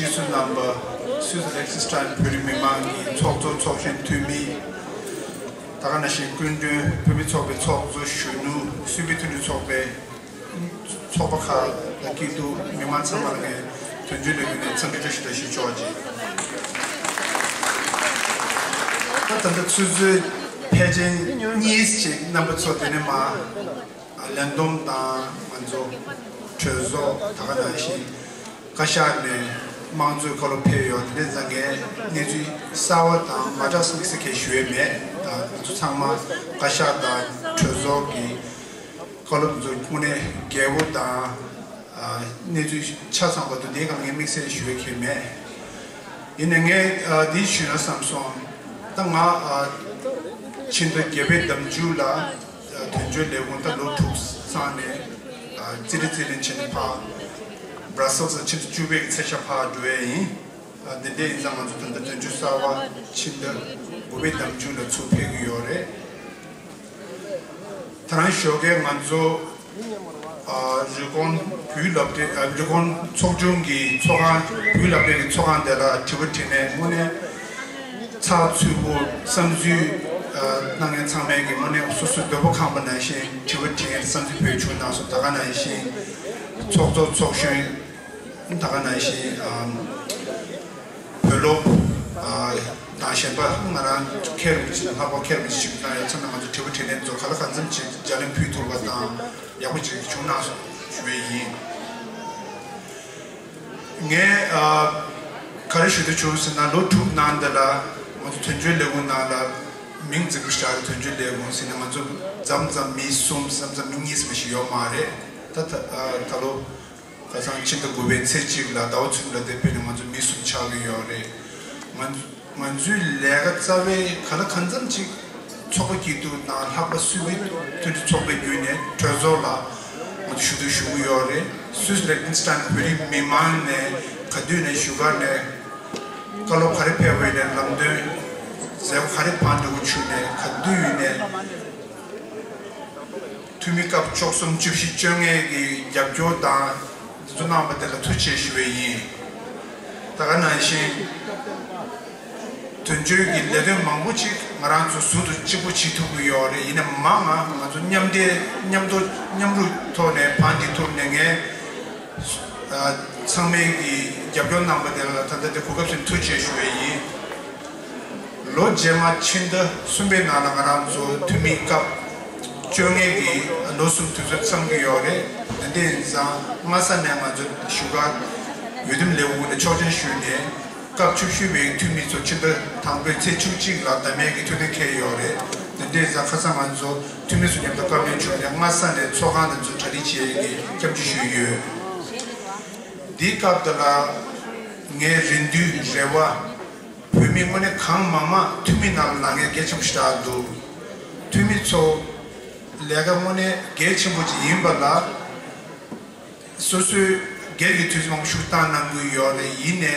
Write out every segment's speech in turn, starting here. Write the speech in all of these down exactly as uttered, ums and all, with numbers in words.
སྤྱི་ཚོགས་རྣམ་པ། སུད་སི་ལེག་སི་སི་ཊན་བོད་རིགས་མི་མང་གི་ཚོགས་གཙོ་ཚོགས་གཞོན་འཐུས་མི། ད་ག་ནང་བཞིན་སྐུ་མགྲོན་བོད་མི་ཚོགས་པའི་ཚོགས་གཙོ་གཞོན་ནུ་སུད་བོད་མཐུན་སྒྲིལ་ཚོགས་པའི་ཚོགས་པ་ཁག་ལ་སྐྱིད་སྡུག་མི་མང་ཚང་མ་ལ་ངས་དོན་གཅོད་ལས་འགུལ་ནས་འཚམས་འདྲི་བཀྲ་ཤིས་བཀྲ་ཤིས་ཆོག་ཅིག་ད་ད་ལྟ་ཆུ་ཚོད་ཕལ་ཆེར་གཉིས་ཅིག་རྣམ་པ་ཚོ་དེ་ནས་མ། ལས་བསྡོམས་དང་ང་ཚོ་གྲོས་ཚོགས་ད་ག་ནང་བཞིན་བཀའ་ཤག་ནས་དམངས་གཙོའི་བཀའ་སློབ་ཕེབས་ཡོད། དེ་འདྲ་ཙང་ངས་གནས་ཚུལ་གསར་བ་དང་མ་འདྲ་ས་དམིགས་བསལ་གང་ཞུ་ཡས་མེད། ད་ང་ཚོ་ཚང་མ་བཀའ་ཤག་དང་གྲོས་ཚོགས་ཀྱི་བཀའ་སློབ་ཚོ་དངོས་གནས་རྒྱས་པོ་དང་གནས་ཚུལ་ཆ་ཚང་པ་འདུག་དེའི་སྒང་ངས་དམིགས་བསལ་ཞུ་ཡས་གང་ཡང་མེད། ཡིན་ནའི་ངས་འདི་ཞུས་ན་བསམ་སོང་། ད་ང་ཕྱི་ཟླ་བརྒྱད་པའི་ཟླ་མཇུག་ལ། དོན་གཅོད་ལས་ཁུངས་ད་ལོ་དྲུག་ཚང་ནས། རྩིས་རིག་རྩིས་ལེན་བྱས་ནས་ཕར་Brussels་ལ་ཕྱི་ཟླ་བཅུ་པའི་ཚེས་ཤར་ཕར་འགྲོ་ཡས་ཡིན། འདི་འདྲ་ཡིན་ཙང་ང་ཚོ་ད་ལྟ་དོན་གཅོད་གསར་པ་ཕྱི་ཟླ་དགུ་པའི་ཟླ་མཇུག་ལ་ཚུར་ཕེབས་ཀྱི་ཡོད་རེད། ད་རང་ཞོགས་ཀས་ང་ཚོ་རི་ཀོན་བོད་སློབ་གྲྭའི་རི་ཀོན་ཚོགས་ཆུང་གི་ཚོགས་ཁང་། བོད་སློབ་གྲྭའི་ཚོགས་ཁང་དེ་ལ་དྲི་བ་དྲིས་ནས་དངོས་གནས། ཚགས་ཚུད་པོ་བསམ་ཚུལ་གནང་མཁན་ཚང་མས་ཀྱི་དངོས་གནས་སོ་སོའི་འདོད་པ་ཁེངས་པ་ནང་བཞིན་དྲི་བ་དྲིས་མཁན་བསམ་ཚུལ་བེད་སྤྱོད་གནང་སོང་། ད་ག་ནང་བཞིན་ཚོགས་གཙོ་ཚོགས་གཞོན། ད་ག་ནང་བཞིན་བོད་སློབ་དང་གཞན་པ་ང་རང་ཁེར་མི་ཅིག་ལྷག་པ་ཁེར་མི་ཅིག་གནང་ཡོད་ཚང་མས་ང་ཚོ་དྲི་བ་དྲིས་ལན་ཚོ་ག་ལ་གང་འཚམ་ཅིག་ལྗགས་ལན་ཕུལ་ཐུབ་པ་དང་ཡག་པོ་ཅིག་བྱུང་གནང་སོང་ཞུ་བ་ཡིན། ངས་ཨ། ག་རེ་ཞུ་འདོད་བྱུང་ཟེར་ན། ལོ་དྲུག་ནང་འདི་ལ་ང་ཚོ་དོན་གཅོད་ལས་ཁུངས་ནང་ལ་མིང་རྫིག་པོ་ཞིག་རེད། དོན་གཅོད་ལས་ཁུངས་ཟེར་ན་ང་ཚོ་མཚམས་མཚམས་མི་གསུམ་མཚམས་མཚམས་མི་གཉིས་ཙམ་ཞིག་ཡོད་མ་རེད། ད་ད་ཨ། ད་ལོ་ཁ་སང་ཕྱི་ཟླ་དགུ་པའི་ཚེས་གཅིག་ལ་ཟླ་བ་ཚུན་ལ་དེ་དཔེར་ན་ང་ཚོ་མི་གསུམ་ཆགས་ཀྱི་ཡོད་རེད། ང་ཚོ། ང་ཚོའི་ལས་ཀ་རྩ་བའི་ག་ལ་གང་འཚམ་ཅིག་ཚོགས་པ་སྐྱིད་སྡུག་དང་ལྷག་པ་སུད་བོད་མཐུན་སྒྲིལ་ཚོགས་པའི་བརྒྱུད་ནས་གྲོས་ཚོགས་ལ་ང་ཚོ་ཞུ་གཏུག་ཞུ་གི་ཡོད་རེད། སུད་སི་ལེག་ཏེན་སི་ཊན་བོད་རིགས་མི་མང་ནས་ག་དུས་ནས་བཞུགས་སྒར་ནས་བཀའ་སློབ་ག་རེ་ཕེབས་པ་ཡིན་ནའི་ལམ་སྟོན་མཛད་སྒོ་ག་རེ་ཕར་འགྲོ་དགོས་བྱུང་ནའི་ག་དུས་ཡིན་ནའི། འཐུས་མི་སྐབས་བཅུ་གསུམ་བཅུ་བཞི་བཅོ་ལྔ་གི་རྒྱབ་སྐྱོར་དང་འདི་ཚོ་གནང་བ་དེ་ལ་ཐུགས་རྗེ་ཆེ་ཞུ་བ་ཡིན། ད་ག་ནང་བཞིན་དོན་གཅོད་ཀྱི་ལས་དོན་མང་པོ་ཅིག་ང་རང་ཚོ་ཟུར་དུ་གཅིག་པོ་བྱེད་ཐུབ་ཀྱི་ཡོད་རེད། ཡིན་ནའི་མང་ང་ང་ཚོ་མཉམ་འབྲེལ་མཉམ་དུ་མཉམ་རུབ་ཐོག་ནས་བང་སྒྲིག་ཐུབ་ནས་ངས་ཚང་མས་ཀྱི་རྒྱབ་སྐྱོར་གནང་བ་དེ་ལ་ད་ལྟ་དེ་གོ་སྐབས་ཤིག་ཐུགས་རྗེ་ཆེ་ཞུ་བ་ཡིན། ལོ་རྗེས་མ་ཕྱི་ཟླ་གསུམ་པའི་ནང་ལ་ང་རང་ཚོ་འཐུས་མི་སྐབས་བཅོ་ལྔ་གི་ལོ་གསུམ་དུས་ཚོད་མཚམས་ཀྱི་ཡོད་རེད། དེ་འདྲ་ཡིན་ཙང་སྔ་ས་ནས་ང་ཚོ་བཞུགས་སྒར་འོས་འདེམས་ལས་ཁུངས་ནས་ཆོག་མཆན་ཞུས་ནས་སྐབས་བཅུ་བཞི་པའི་འཐུས་མི་ཚོ་ཕྱི་ཟླ་དང་པོའི་ཚེས་བཅུ་གཅིག་ལ་བདམས་མེད་ཀྱི་ཐུགས་གཏན་འཁེལ་ཡོད་རེད། དེ་འདྲ་ཡིན་ཙང་ཁ་སང་ང་ཚོ་འཐུས་མི་ཚོ་མཉམ་དུ་བཀའ་མོལ་བྱུང་ནས་སྔ་ས་ནས་ཚོགས་ཁང་དེ་ཚོ་གྲ་སྒྲིག་བྱེད་ཡས་ཀྱི་སྐྱབས་འཇུག་ཞུས་ཡོད། འདིའི་སྐབས་དེ་ལ་ངའི་རེ་འདུན་རེ་བ། བོད་མི་དངོས་གནས་གང་མང་མང་འཐུས་མི་ནང་ལ་ལངས་མཁན་གལ་ཆེན་པོ་ཞིག་ཆགས་འདུག་འཐུས་མི་ཚོ་ལས་ཀ་དངོས་གནས་གལ་ཆེན་པོ་ཅིག་ཡིན་པ་ལ། སོ་སོའི་སྒེར་གྱི་དུས་ཚོད་མང་པོ་ཞིག་བཏང་གནང་གི་ཡོད་རེད། ཡིན་ནའི་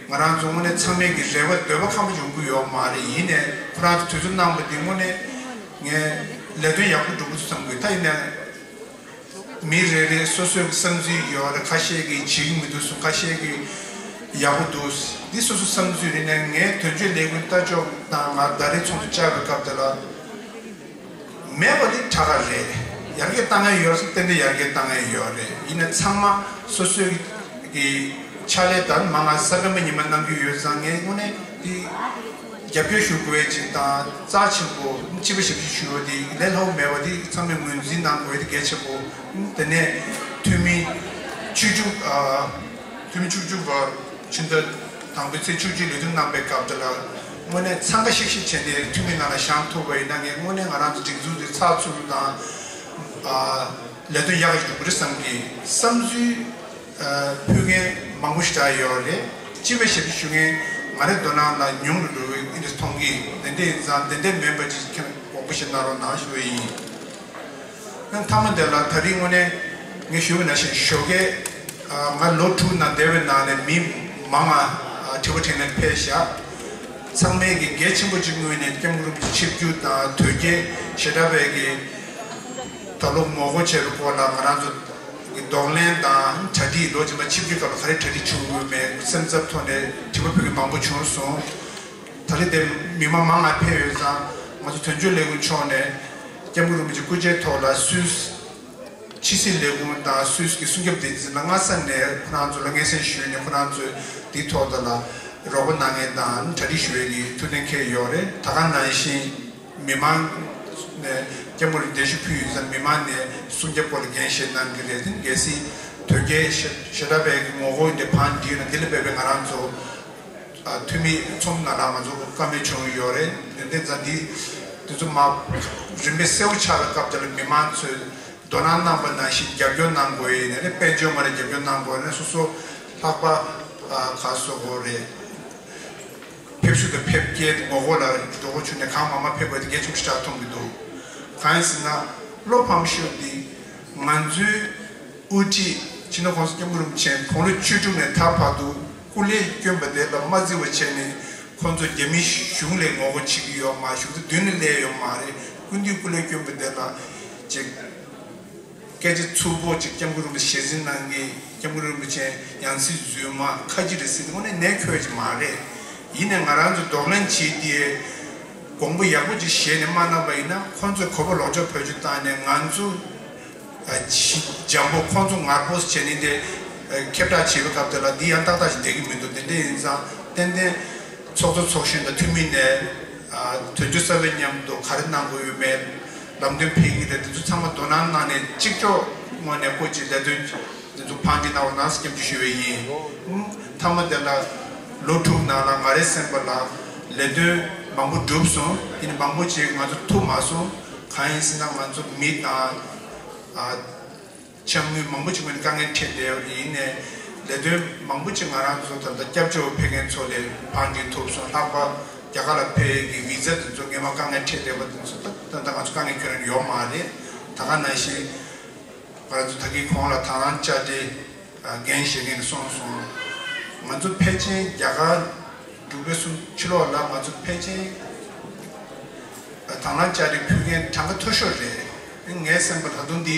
ང་རང་ཚོ་དངོས་གནས་ཚང་མས་ཀྱི་རེ་བ་འདོད་པ་ཁེངས་པོ་ཡོང་གི་ཡོད་མ་རེད། ཡིན་ནའི་ཁོ་རང་ཚོ་དུས་ཚོད་གནང་བ་འདི་དངོས་གནས་ངས་ལས་དོན་ཡག་པོ་སྒྲུབ་དགོས་བསམ་གི། ད་ཡིན་ནའི། མི་རེ་རེ་སོ་སོའི་བསམ་ཚུལ་ཡོད་རེད། ཁ་ཤས་ཀྱིས་བྱེད་ཀྱི་མི་འདུག་གསུང་། ཁ་ཤས་ཀྱིས་ཡག་པོ་འདུག། འདི་སོ་སོ་བསམ་ཚུལ་རེད། ནས་ངས་དོན་གཅོད་ལས་ཁུངས་ལྟ་ཕྱོགས་དང་ང་ཟླ་རེའི་ཚོགས་འདུ་བཅར་བའི་སྐབས་དེ་ལ་མེད་པ་འདི་དྲག་ག་རེད། ཡར་རྒྱས་བཏང་ཡ་ཡོད་ས་ཏན་ཏན་ཡར་རྒྱས་བཏང་ཡ་ཡོད་རེད། ཡིན་ན་ཚང་མ་སོ་སོའི་གི་ཕྱག་ལས་དང་མ་ང་ས་ག་མ་ཉི་མ་གནང་གི་ཡོད་ཙང་ངས་དངོས་གནས་འདི། རྒྱབ་སྐྱོར་ཞུ་དགོས་ཅིག་དང་རྩ་ཆེན་པོ་སྤྱི་པ་ཞབས་ཕྱི་ཞུ་བ་དེ་ལས་སླ་པོ་མེད་པ་དེ་ཚང་མས་ངོས་འཛིན་གནང་དགོས་དེ་གལ་ཆེན་པོ། དེ་ནས་འཐུས་མི་བཅུ་བཅུ་ཨ། འཐུས་མི་བཅུ་བཅུ་བ་ཕྱི་ཟླ་དང་པོའི་ཚེས་བཅུ་གཅིག་ལས་དོན་གནང་པའི་སྐབས་དེ་ལ་དངོས་གནས་འཚང་ཁ་ཤིག་ཤིག་བྱས་ཏེ་འཐུས་མི་ནང་ལ་བཞེངས་ཐུབ་པ་ཡིན་ན་ངས་དངོས་གནས་ང་རང་ཚོ་སྒྲིག་འཛུགས་དེ་ཚགས་ཚུད་པོ་དང་ཨ། ལས་དོན་ཡག་ག་ཞིག་འགྲུབ་ཀྱི་རེད་བསམ་གི་བསམ་ཚུལ། ཕུལ་མཁན་མང་པོ་ཞིག་ད་ཡོད་རེད། སྤྱི་པའི་ཞབས་ཕྱི་ཞུ་མཁན་ང་རའི་དོ་སྣང་ལ་ཉུང་རུ་འགྲོ་བའི་འདི་འདྲ་མཐོང་གི། དེ་འདྲ་ཡིན་ཙང་དེ་འདྲ་མིན་པ་ཅིག་ཁྱེད་དགོངས་པ་བཞེས་གནང་རོགས་གནང་ཞུ་བ་ཡིན། ཨ་མཐའ་མ་དེ་ལ་ད་རིང་དངོས་གནས་ངས་ཞུ་བ་ནང་བཞིན་ཞོགས་ཀས་ང་ལོ་དྲུག་ནང་འདས་པའི་ནང་ནས་མི་མང་ང་དྲི་བ་དྲིས་ལན་ཕེབས་ཤག་ཚང་མས་ཀྱི་གལ་ཆེན་པོ་ཅིག་དངོས་གནས་སྐྱབས་མགོན་རིན་པོ་ཆེ་ཆིབས་བསྒྱུར་དང་དོལ་རྒྱལ་བྱེ་བྲག་པའི་གི་ད་ལོ་ངོ་རྒོལ་བྱས་པའི་སྐོར་ལ་ང་རང་ཚོ། གདོང་ལེན་དང་གྲ་སྒྲིག་ལོ་རྗེས་མ་ཆིབས་བསྒྱུར་སྐབས་ལ་ག་རེ་གྲ་སྒྲིག་བྱུང་ཡོད་མེད་སེམས་འཚབ་ཐོག་ནས་དྲི་བ་ཕུལ་མཁན་མང་པོ་བྱུང་སོང་། ད་རེས་དེ་མི་མང་མང་ང་ཕེབས་ཡོད་ཙང་ང་ཚོ་དོན་གཅོད་ལས་ཁུངས་ཕྱོགས་ནས་སྐྱབས་མགོན་རིན་པོ་ཆེ་སྐུ་ཕྱྭའི་ཐོག་ལ་སུད་སི་ཕྱི་སྲིད་ལས་ཁུངས་དང་སུད་སི་གི་སྲུང་སྐྱོབ་སྡེ་ཚན་ལ་སྔ་ས་ནས་ཁོ་རང་ཚོ་ལ་སྙན་སེང་ཞུས་ནས་ཁོ་རང་ཚོས་འདིའི་ཐོག་ད་ལ་རོགས་པ་གནང་མཁན་དང་གྲ་སྒྲིག་ཞུ་ཡས་ཀྱི་ཐུགས་གཏན་འཁེལ་ཡོད་རེད། ད་ག་ནང་བཞིན། མི་མང་ནས་སྐྱབས་མགོན་རིན་པོ་ཆེར་ཕུལ་ཡོད་ཙང་མི་མང་ནས་སྲུང་སྐྱོབ་སྐོར་ལ་འགན་བཞེས་གནང་གི་རེད། དེ་གལ་སྲིད་དོལ་རྒྱལ་ཞེ་དྲག་པའི་ངོ་རྒོལ་འདི་བང་བསྒྲིགས་ན་འདི་ལ་དཔག་པའི་ང་རང་ཚོ་ཨ་འཐུས་མི་ཚོགས་འདུ་ནང་ལ་ང་ཚོ་བཀའ་མོལ་བྱུང་ཡོད་རེད། དེ་འདྲ་ཙང་འདི་འདི་ཚོ་མ་རིམ་པས་གསལ་པོ་ཆགས་པའི་སྐབས་དེ་ལ་མི་མང་ཚོས་དོ་སྣང་གནང་པ་ནང་བཞིན་རྒྱབ་སྐྱོར་གནང་དགོས་ཡིན་ནའི་དཔལ་འབྱོར་མ་རེད། རྒྱབ་སྐྱོར་གནང་དགོས་ནའི་སོ་སོ་ལྷག་པ་ཨ་ག་སོ་དགོས་རེད། ཕེབས་བསུ་དང་ཕེབས་སྐྱེལ་ངོ་རྒོལ་ལ་འགྲོ་སྒོ་ཆུ་ནས་གང་མང་མང་ཕེབས་དགོས་དེ་གལ་ཆེན་པོ་ཞེ་དྲག་མཐོང་གི་འདུག་གང་ཡིན་ཟེར་ན་བློ་ཕམ་ཤོས་འདི་ང་ཚོའི་དབུ་ཁྲིད་སྤྱི་ནོར་༸གོང་ས་༸སྐྱབས་མགོན་རིན་པོ་ཆེ་དགུང་ལོ་བཅུ་དྲུག་ནས་ད་བར་དུ་སྐུ་ལས་བསྐྱོན་པ་དེ་ལ་མ་བརྩི་བ་བྱས་ནས་ཁོང་ཚོ་རྒྱ་མི་གཞུང་ལ་ངོ་རྒོལ་བྱེད་ཀྱི་ཡོད་མ་རེད། གཞུང་ཚབ་མདུན་ནས་སླེབས་ཡོད་མ་རེད། སྐུ་མདུན་སྐུ་ལས་བསྐྱོན་པ་དེ་ལ་ཅིག་སྐད་ཆ་ཚུགས་པོ་ཅིག་སྐྱབས་མགོན་རིན་པོ་ཆེ་ཞལ་གཟིགས་གནང་གི་སྐྱབས་མགོན་རིན་པོ་ཆེ་ཡང་སྲིད་རྫུན་མ་ཁ་ཅིག་རེད་ཟེར་དངོས་གནས་ནད་འཁོད་ཅིག་མ་རེད། ཡིན་ནའི་ང་རང་ཚོ་གདོང་ལེན་བྱེད་དེ་དགོངས་པ་ཡག་པོ་ཅིག་བཞེས་ནས་མ་གནང་པ་ཡིན་ན་ཁོང་ཚོས་གོ་བ་ལོག་ཕྱོགས་བེད་སྤྱོད་བཏང་ནས་ང་ཚོ་ཨ་ཕྱི་འཇམ་པོ་ཁོང་ཚོ་ངར་པོ་བྱས་ནས་དེ་ཨ་ཁྱབ་བསྒྲགས་བྱེད་པའི་སྐབས་དེ་ལ་འདི་ཡང་ཏག་ཏག་ཅིག་བསྡད་ཀྱི་མི་འདུག་དེ་འདྲ་ཡིན་ཙང་ཏན་ཏན་ཚོགས་གཙོ་ཚོགས་གཞོན་དང་འཐུས་མི་ནས་ཨ་དོན་གཅོད་གསར་པའི་མཉམ་དུ་ག་རེ་གནང་དགོས་ཡོད་མེད། ལམ་སྟོན་ཕེབས་ཀྱི་རེད། དེ་ཚོ་ཚང་མ་དོ་སྣང་གནང་ནས་གཅིག་ལྕོགས་ངོས་ནས་སྐུ་མཁྱེན་ལས་དོན་དེ་ཚོ་ཕང་སྒྲིག་གནང་རོགས་གནང་ཟེར་སྐྱབས་འཇུག་ཞུ་བ་ཡིན། མཐའ་མ་དེ་ལ་ལོ་དྲུག་ནང་ལ་ང་རའི་སེམས་པ་ལ་ལས་དོན་མང་པོ་གྲུབ་སོང་། ཡིན་ནའི་མང་པོ་ཅིག་ང་ཚོ་ཐུབ་མ་སོང་། གང་ཡིན་ཟེར་ན་ང་ཚོ་མི་དང་ཨ་འཆམ་མི་མང་པོ་ཅིག་ངོས་ནས་དཀའ་ངལ་འཕྲད་བསྡད་ཡོད་རེད། ཡིན་ནའི་ལས་དོན་མང་པོ་ཅིག་ང་རང་ཚོ་ད་ལྟ་སྐྱབས་བཅོལ་ཕེབས་མཁན་ཚོ་ལས་ཕང་སྒྲིག་ཐུབ་སོང་། ལྷག་པར་རྒྱ་གར་ལ་ཕེབས་ཡས་ཀྱི་བི་ཛ་དེ་ཚོ་སྔོན་མ་དཀའ་ངལ་འཕྲད་བསྡད་པ་དེ་ཚོ་ད་ད་ལྟ་ང་ཚོ་དཀའ་ངལ་ཁྱོན་ནས་ཡོད་མ་རེད། ད་ག་ནང་བཞིན་ང་རང་ཚོ་ད་གིན་གོང་ལ་དང་བླངས་བཅར་འདྲི་འགན་བཞེས་མཁན་གསུངས་སོང་། ང་ཚོ་ཕལ་ཆེར་རྒྱ་གར་འབྲུག་པའི་གསུམ་ཕྱི་ལོགས་ལ་ང་ཚོ་ཕལ་ཆེར་དང་བླངས་བཅར་འདྲི་ཕུལ་མཁན་གྲངས་ཀ་མཐོ་ཤོས་རེད། ངའི་སེམས་པ་ད་དུང་འདི་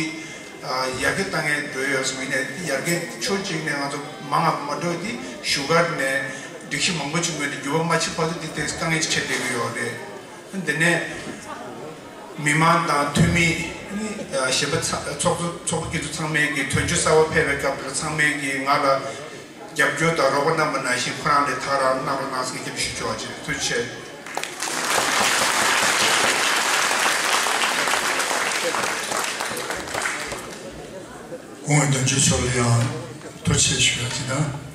ཡར་རྒྱས་བཏང་མཁན་འགྲོ་ཡོད་སོང་། ཡིན་ནའི་འདི་ཡར་རྒྱས་ཕྱོགས་གཅིག་ནས་ང་ཚོ་མང་ང་མ་འགྲོ། འདི་བཞུགས་སྒར་ནས་སྒྲིག་གཞི་མང་པོ་ཅིག་ངོས་ནས་འགྱུར་བ་མ་ཕྱིན་བར་དུ་འདི་ཏོག་ཙམ་དཀའ་ངལ་ཅིག་འཕྲད་བསྡད་ཀྱི་ཡོད་རེད། འདི་ནས་མི་མང་དང་འཐུས་མི་ནི་གཞན་པ་ཚ་ཚོགས་གཙོ་ཚོགས་པ་དགེ་ཚོ་ཚང་མས་ཀྱི་དོན་གཅོད་གསར་པ་ཕེབས་པའི་སྐབས་ལ་ཚང་མས་ཀྱི་ང་ལ་རྒྱབ་སྐྱོར་དང་རོགས་པ་གནང་བ་ནང་བཞིན་ཁོ་རང་ལས་ཐག་རང་གནང་རོགས་གནང་ཟེར་སྐད་ཆ་ཞུ་ཆོག་པ་བྱས། ཐུགས་རྗེ་ཆེ། སྐུ་ངོ་དོན་གཅོད་མཆོག་ལ་ཡང་ཐུགས་རྗེ་ཆེ་ཞུ་ཡ་ཅིག་དང་།